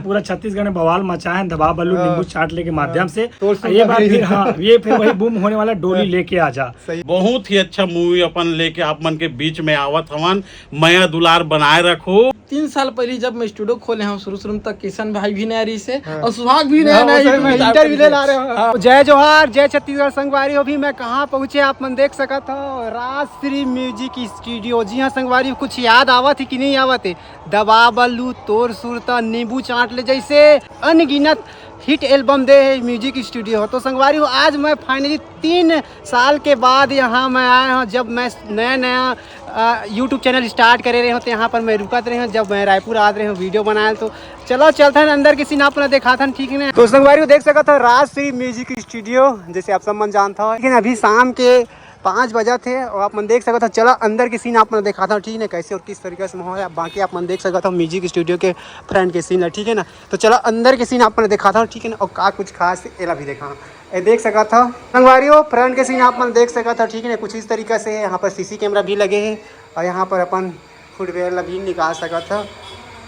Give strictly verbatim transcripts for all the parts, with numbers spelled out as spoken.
पूरा छत्तीसगढ़ में बवाल मचाए हैं दबा बल्लू हाँ। नींबू चाट लेके माध्यम से। तोर सुरता ये बार फिर, हाँ, ये फिर वही बूम होने वाला, डोली लेके आ जा। सही। बहुत ही अच्छा मूवी अपन लेके आप मन के बीच में आवत हवन। मया दुलार बनाए रखो। तीन साल पहले जब मैं स्टूडियो खोले हूँ, शुरू शुरू में तक किशन भाई भी नया रही से हाँ। और सुहाग भी नया हाँ, नया वो सही में interview ले ला रहे हो। हाँ। जय जोहार, जय छत्तीसगढ़ संगवारी हो। भी मैं कहाँ पहुँचे आप मन देख सकत हो, राजश्री म्यूजिक स्टूडियो। जी हाँ संगवारी, कुछ याद आवत है कि नहीं आवत है? दबा बल्लू, तोर सुरता, नींबू चाट ले जैसे अनगिनत हिट एल्बम दे है म्यूजिक स्टूडियो। तो संगवारी हो, आज मैं फाइनली तीन साल के बाद यहाँ मैं आया हूँ। जब मैं नया नया यूट्यूब चैनल स्टार्ट करे रहे हूँ तो यहाँ पर मैं रुकत रहे हूँ। जब मैं रायपुर आत रहे हूँ वीडियो बनाए तो चलो चलथन अंदर के सीन आप मन देखाथन, ठीक है ना? तो संगवारी हो देख सकत हो राजश्री म्यूजिक स्टूडियो, जैसे आप सब मन जानता हो, लेकिन अभी शाम के पाँच बजा थे और आप मन देख सकत हो। चलो अंदर के सीन आप मन देखाथन, ठीक है ना, कैसे और किस तरीके से माहौल है। बाकी आप मन देख सकत हो म्यूजिक स्टूडियो के फ्रंट के सीन है, ठीक है ना? तो चलो अंदर के सीन आप मन देखाथन, ठीक है ना? और का कुछ खास है, एला भी देखा, ये देख सकत हो संगवारी हो, फ्रंट के सीन आप मन देख सकत हो, ठीक है ना? कुछ इस तरीका से है, यहाँ पर सीसी कैमरा भी लगे हैं और यहाँ पर अपन फुटवेयर ला भी निकाल सकत हो,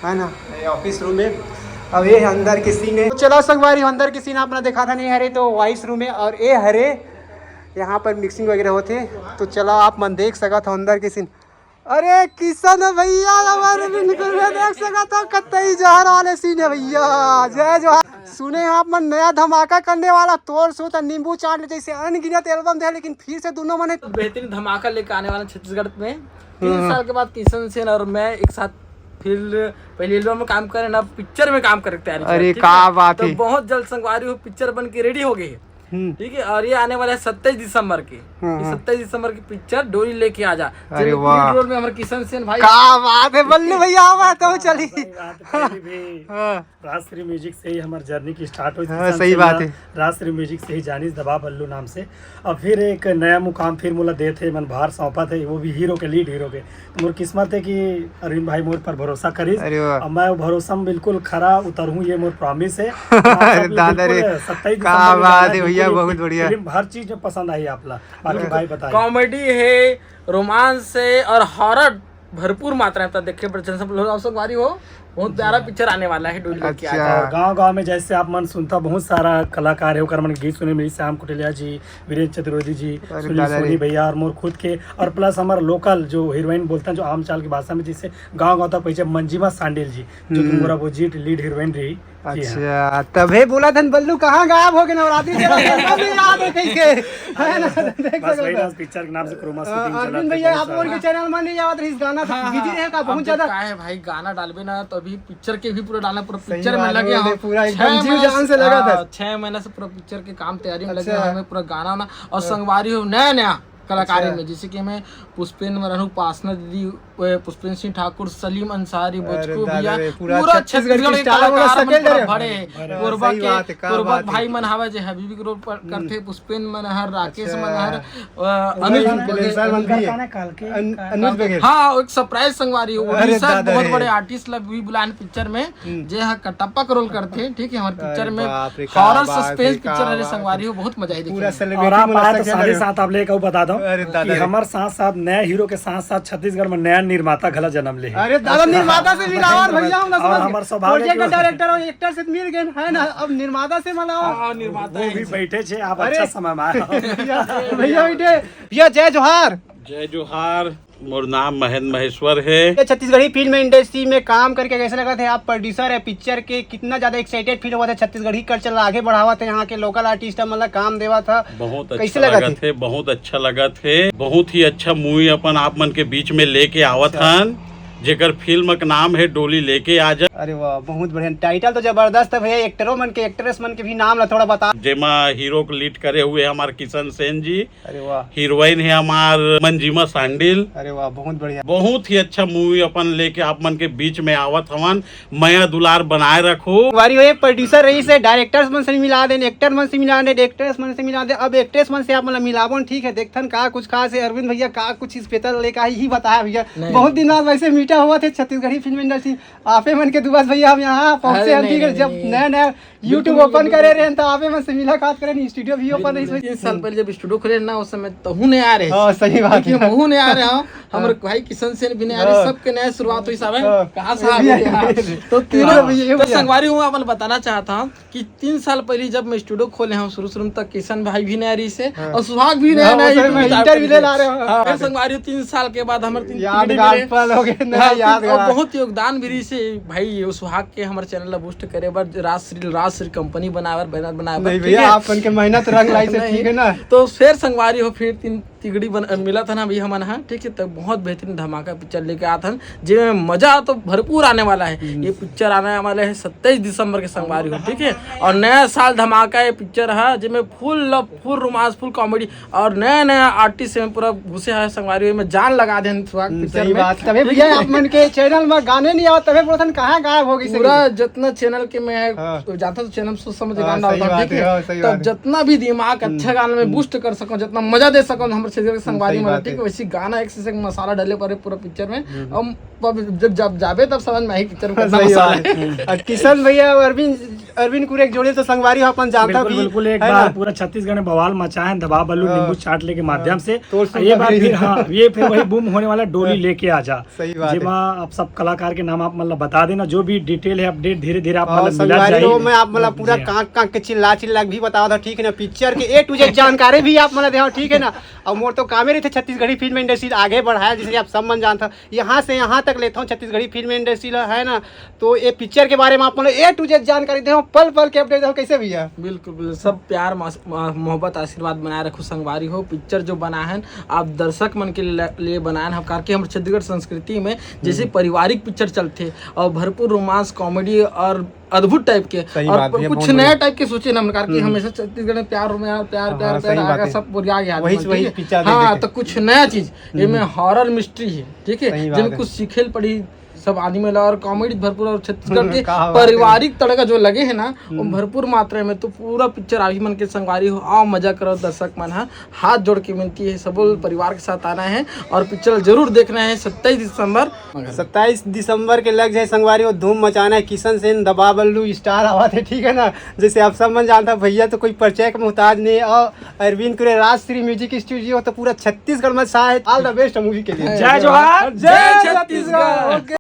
है ना? ये ऑफिस रूम है। अब ये अंदर के सीन है, तो चलो संगवारी हो, अंदर के सीन आप मन देखाथन। ये हरे तो वॉइस रूम है और ये हरे यहाँ पर मिक्सिंग वगैरह होते। तो चलो आप मन देख सकत हो अंदर के सीन। अरे किशन भैया, हमारे बिल्कुल में देख सकत हो, कतई जहर वाले सीन है भैया। जय जोहार। सुने हैं आप मन नया धमाका करने वाला, तोर सुरता नींबू चाट ले जैसे अनगिनत एल्बम दे, लेकिन फिर से दोनों मने बेहतरीन धमाका लेके आने वाला छत्तीसगढ़ में। तीन हम्म। साल के बाद किशन सेन और मैं एक साथ फिर पहले एल्बम में काम करें ना, पिक्चर में काम करे के तैयारी अरे, चल, ठीक का है? बात तो है। बहुत जल्द संगवारी हो, पिक्चर बन के रेडी हो गई है। हम्म। ठीक है, और ये आने वाला है सत्ताईस दिसंबर की। हम्म, ये हम्म। सत्ताईस दिसंबर की पिक्चर डोली लेके आ जा, अरे जिसमें वाह। लीड रोल में हमारे किशन सेन भाई। का बात है बल्लू भैया, आवा तो चली। सही बात है, पहली भी हाँ। राजश्री म्यूजिक से ही हमार जर्नी की स्टार्ट हुई। हाँ, किशन सही सेन बात ला है। राजश्री म्यूजिक से ही जानिस दबा बल्लू नाम से। अब फिर एक नया मुकाम फिर मोला देत हे, मन भार सौंपत हे, वो भी हीरो के, लीड हीरो के। मोर किस्मत है कि अरविंद भाई मोर पर भरोसा करिस। अरे वाह। अब मैं वो भरोसा में बिल्कुल खरा उतरहूँ, ये मोर प्रॉमिस है। अरे दादा रे, बिल्कुल सत्ताईस का दिसंबर के बात गाना है भैया, बिल्कुल बहुत बढ़िया। फिल्म हर चीज में पसंद आई आप ला। बाकी भाई बताइए। कॉमेडी है, रोमांस है और हॉरर भरपूर मात्रा में। तो देखे पर जन सब लोग, आप संगवारी हो, बहुत प्यारा पिक्चर आने वाला है डोली लेके आ जा। अच्छा। और गांव-गांव में जैसे आप मन सुनता, बहुत सारा कलाकार है, ओकर मन के गीत सुने मिली, श्याम कुटेलिया जी, वीरेंद्र चतुर्वेदी जी, अरे सुनील दादा रे। सोनी भैया और मोर खुद के, और प्लस हमार लोकल जो हीरोइन बोलता है, जो आम चाल की भाषा में, जिसे गांव-गांव तक पहुंचे, मंजिमा सांडिल जी, जो कि हम्म। मोरा वो जीत लीड हीरोइन रही। जी हाँ। अच्छा, तभे बोला थन बल्लू कहाँ गायब हो गए नवरात्रि के? नहीं याद है कैसे? है ना? अरे, देख बस सकते वही हो। ना, पिक्चर के नाम से क्रोमा अ, शूटिंग अरविंद चलत है, भैया, बहुत आप लोगों सारा। के चैनल में नहीं आवत रहिस गाना था, हाँ, बिजी हाँ। रहे का, अब बहुत ज्यादा। का है भाई, गाना डालबे ना तो अभी पिक्चर के भी पूरा डालना, पूरा सही पिक्चर में बात है, लगे वो हम। पूरा एकदम छह जी महीने जान से, से लगा था। हाँ, छह महीने से पूरा पिक्चर के काम तैयारी में लगे अच्छा। हैं, हमें पूरा गाना ना और हाँ। संगवारी हो नया नया कलाकारी अच्छा। में, जैसे कि हमें पुष्पेंद्र में रहू, उपासना दीदी, ए, पुष्पेंद्र सिंह ठाकुर, सलीम अंसारी, अरे बचकू दादा भैया, रे, पूरा पूरा छत्तीसगढ़ छत्तीसगढ़ की के स्टार कलाकार वाला मन पूरा सेकंड है। भरे हैं। अरे, पूरा सही के, बात है, का पूरा बात भाई है। मन हवे जे हबीबी के रोल पर हम्म। करथे, पुष्पेंद्र मन हर, राकेश अच्छा। मन हर, अ, अनुज अनुज बघेल। बघेल सर मन भी है। अन-, अनुज बघेल। हाँ, एक सरप्राइज संगवारी हो, अरे उड़ीसा के दादा बहुत रे। बड़े आर्टिस्ट ला भी बुलाए पिक्चर में, हम्म। जे हा कटप्पा के रोल करथे, ठीक है, हमारे पिक्चर अरे में बाप रे, का हॉरर बात है, सस्पेंस का पिक्चर है बात है। संगवारी हो, बहुत मजा आई पूरा देखे में। सेलिब्रिटी और आप मन आए तो साथ साथ आप ले कहूँ बता दो अरे दादा कि रे। हमारे साथ साथ नया हीरो के साथ साथ छत्तीसगढ़ में नया निर्माता घला जन्म ले। अरे दादा, निर्माता से मिलाओ और भैया, हम और समझ गए। हमारे सौभाग्य प्रोजेक्ट का डायरेक्टर और एक्टर से मिल गए, है ना? अब निर्माता से मिलाओ। हाँ, निर्माता वो है भी इनसे। बैठे छे, आप अरे। अच्छा समय में आए हो। भैया, भैया बैठे। भैया, जय जोहार। जय जोहार। मोर नाम महेंद्र महेश्वर है। ये छत्तीसगढ़ी फिल्म इंडस्ट्री में काम करके कैसे लगा थे आप? प्रोड्यूसर है पिक्चर के, कितना ज्यादा एक्साइटेड फील हुआ था? छत्तीसगढ़ी कल्चर आगे बढ़ावा था, यहाँ के लोकल आर्टिस्ट मतलब काम देवा था, बहुत अच्छा कैसे लगा लगा थे? थे, बहुत अच्छा लगा थे। बहुत ही अच्छा मूवी अपन आप मन के बीच में लेके आवत अच्छा। हन, जेकर फिल्म के नाम है डोली लेके आ जा। अरे वाह, बहुत बढ़िया टाइटल तो जबरदस्त है भैया। एक्टरों मन के, एक्ट्रेस मन के भी नाम ला थोड़ा बता। जेमा हीरो को लीड करे हुए हमार किशन सेन जी, अरे वाह। हीरोइन है हमार मंजिमा सांडिल। अरे वाह, बहुत बढ़िया। बहुत ही अच्छा मूवी अपन लेके आप मन के बीच में आवत हवन। मया दुलार बनाए रखो। वारी हो, एक प्रोड्यूसर रही से डायरेक्टर्स मन से मिला देन, एक्टर मन से मिला देन, एक्ट्रेस मन से मिला देन। अब एक्ट्रेस मन से आप मन मिलावन, ठीक है, देखथन का कुछ खास है। अरविंद भैया का कुछ स्पेशल लेके आई ही बताया भैया। नहीं। बहुत दिन बाद वैसे मीट क्या हुआ थे छत्तीसगढ़ी फिल्म इंडस्ट्री, आपे मन के दुआ से भैया हम यहाँ पहुँचे अरे हैं, नहीं, ठीक है। नहीं, जब नहीं। नया नया YouTube बिल्कुल, ओपन बिल्कुल, करे बिल्कुल। रहे हैं तो आपे मन से मुलाकात करे, स्टूडियो भी ओपन रही। तीन साल पहले जब स्टूडियो खोले ना, उस समय तहू नहीं आ रहे। हाँ, सही बात है। महू नहीं आ रहे हो, हमारे भाई किशन सेन भी नहीं आ रहे, हाँ। सबके नया शुरुआत हुई साहब। हाँ। कहाँ से ये आ भी गए है। आप? तो तीनों, हाँ, भैया, ये तो भैया। संगवारी हूँ, अपन बताना चाहता हूँ कि तीन साल पहले जब मैं स्टूडियो खोले हम शुरू शुरू में, तक किशन भाई भी नया रही से हाँ। और सुहाग भी नया हाँ, नया वो सही YouTube में start इंटरव्यू कर ले दिया। ला रहे हो। हाँ, फिर संगवारी तीन साल के बाद हमारे तीन यादगार पीढ़ी मिले। पल हो गए, नया हाँ, फिर यादगार। और बहुत योगदान भी रही से भाई, ये सुहाग के हमारे चैनल ला बूस्ट करे बर, राज श्री, राज श्री कंपनी बनाए बर, बैनर बनाए बर, नहीं ठीक भैया, है? आप मन के मेहनत रंग लाई से, नहीं। ठीक है ना? तो फिर संगवारी हो, फिर तीन तिगड़ी बन, मिला था ना अभी हमन हा, ठीक है? तब बहुत बेहतरीन धमाका पिक्चर लेके आत हन, जेमे मजा तो भरपूर आने वाला है। हम्म। ये पिक्चर आने वाला है सत्ताईस दिसंबर के संगवारी हो, ठीक है? और नया साल धमाका ये पिक्चर है, जेमे फुल लव, फुल रोमांस, फुल कॉमेडी और नया नया आर्टिस्ट में पूरा घुसे है संगवारी में, जान लगा दे सुहाग हम्म, पिक्चर सही में। बात। तबे भैया आप मन के चैनल में गाने नहीं आवत, तबे बोलथन कहाँ गायब हो गई पूरा सही? जितना चैनल के मैं हाँ। तो जाता तो चैनल सोच समझ के हाँ, गाना सही होता, बात ठीक है, है? हाँ, सही तब बात है। जितना भी दिमाग अच्छा हम्म, गाना में हम्म। बूस्ट कर सको, जितना मजा दे सको हमारे छत्तीसगढ़ के हम्म, संगवारी सही में, बात ठीक है। है? वैसी गाना एक से एक मसाला डाले पड़े पूरा पिक्चर में। हम्म। अब, अब जब, जब जाबे तब समझ में आई पिक्चर में कितना सही मसाला बात है। है। और किशन भैया और अरविंद, अरविंद कुरे एक जोड़ी तो संगवारी हो अपन जानता बिल्कुल, भी, बिल्कुल, एक है बार ना? पूरा छत्तीसगढ़ में बवाल मचाए हैं दबा बल्लू हाँ। नींबू चाट लेके माध्यम हाँ। से। तोड़ और ये सुंदर बार भी। फिर, हाँ, ये फिर वही बूम होने वाला डोली हाँ। लेके आजा। सही बात है। जेमा आप सब कलाकार के नाम आप मतलब बता देना, जो भी डिटेल है, अपडेट धीरे-धीरे आप और मतलब मिला संगवारी जाही। हो, मैं आप मतलब पूरा जी हाँ। कांख कांख के चिल्ला चिल्ला के भी बतावत हूँ, ठीक है ना? पिक्चर के A to Z जानकारी भी आप मतलब देहव, ठीक है ना? और मोर तो कामे रहिथे छत्तीसगढ़ी फिल्म इंडस्ट्री आगे बढ़ाया, जैसे कि आप सब मन जानत हव, यहाँ से यहाँ तक लेथव छत्तीसगढ़ी फिल्म इंडस्ट्री ला, है ना? तो ये पिक्चर के बारे में आप मतलब A to Z जानकारी देहव, पल पल के अपडेट देहव, कैसे भैया? बिल्कुल, बिल्कुल, सब प्यार, मस-, म-, मोहब्बत, आशीर्वाद बनाए रखो संगवारी हो। पिक्चर जो बनाए हन, आप दर्शक मन के ल-, लिए बनाए हन, हम करके हमर छत्तीसगढ़ संस्कृति में जैसे हम्म। पारिवारिक पिक्चर चलथे और भरपूर रोमांस, कॉमेडी और अद्भुत टाइप के सही और बात है, कुछ बहुत नया बढ़िया। टाइप के सोचे ना, हम करके हम्म। हमेशा छत्तीसगढ़ में प्यार, प्यार, प्यार, हाँ, प्यार, हाँ, प्यार सही आ बात गया, है। सब बोरिया गया वही, आदमी, वही ठीक है? पिक्चर देख हाँ, देख के। तो कुछ नया चीज, हम्म। ये में हॉरर मिस्ट्री है, ठीक है? सही बात जिसमें है। कुछ सीखे ल पड़ी सब आदमी ला और कॉमेडी भरपूर और छत्तीसगढ़ के का बात है। पारिवारिक तड़का जो लगे है ना, वो हम्म। भरपूर मात्रा में। तो पूरा पिक्चर आप ही मन के संगवारी हो, आओ मजा करो दर्शक मन, हाँ। हाथ जोड़ के विनती है, सबो परिवार के साथ आना है और पिक्चर जरूर देखना है सत्ताईस दिसंबर। सत्ताईस दिसंबर के लग जाए संगवारी हो, धूम मचाना है। किशन सेन दबा बल्लू स्टार आवा थे, ठीक है ना? जैसे आप सब मन जानता भैया तो कोई परिचय के मोहताज नहीं है। और अरविंद कुरे राज श्री म्यूजिक स्टूडियो तो पूरा छत्तीसगढ़ में छा है। All the best मूवी के लिए। जय जोहार, जय जय छत्तीसगढ़। छत्तीसगढ़।